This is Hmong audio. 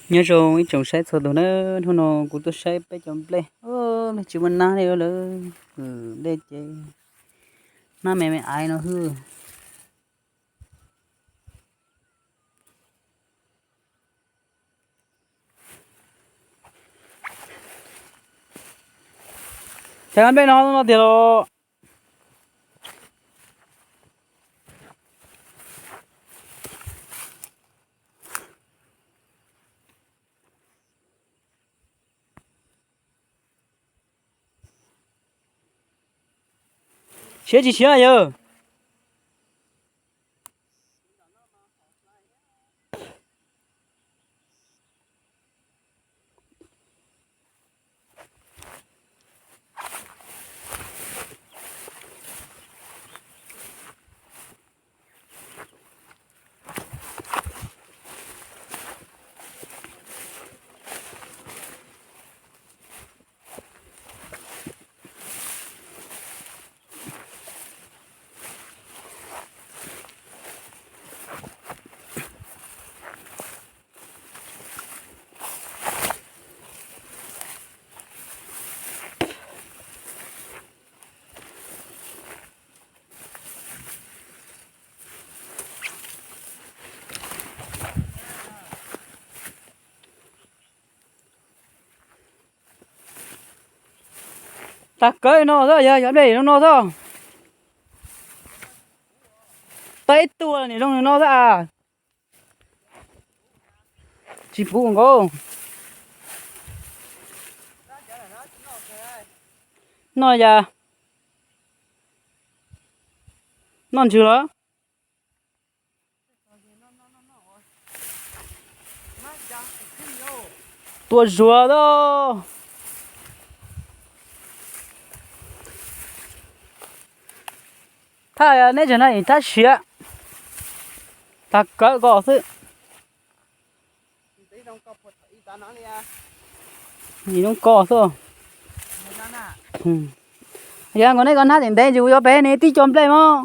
Nyob zoo ib tsoom saib txhua tus na, hnub no kuv tuaj saib peb cov nplej, nplej tsis muaj nab li lawm, nplej ces nab me me aiv no xwb. Cov nplej no no tiag los. Siav tsis siav yawg? Tag kawg no xwb yog cov nplej no no xwb. Tau ib tug niam zoo no xwb a. Tsis puv nkaus. Noj yas, noj ntsws los. Tua zuag xwb. Thaj neb tseem no thaj siav, tag kawg ko xwb. Ib zoo ko xwb. Yog nkaus nej ko hnab tim ntev ces kuv yuav pem ne tib co nplej mog.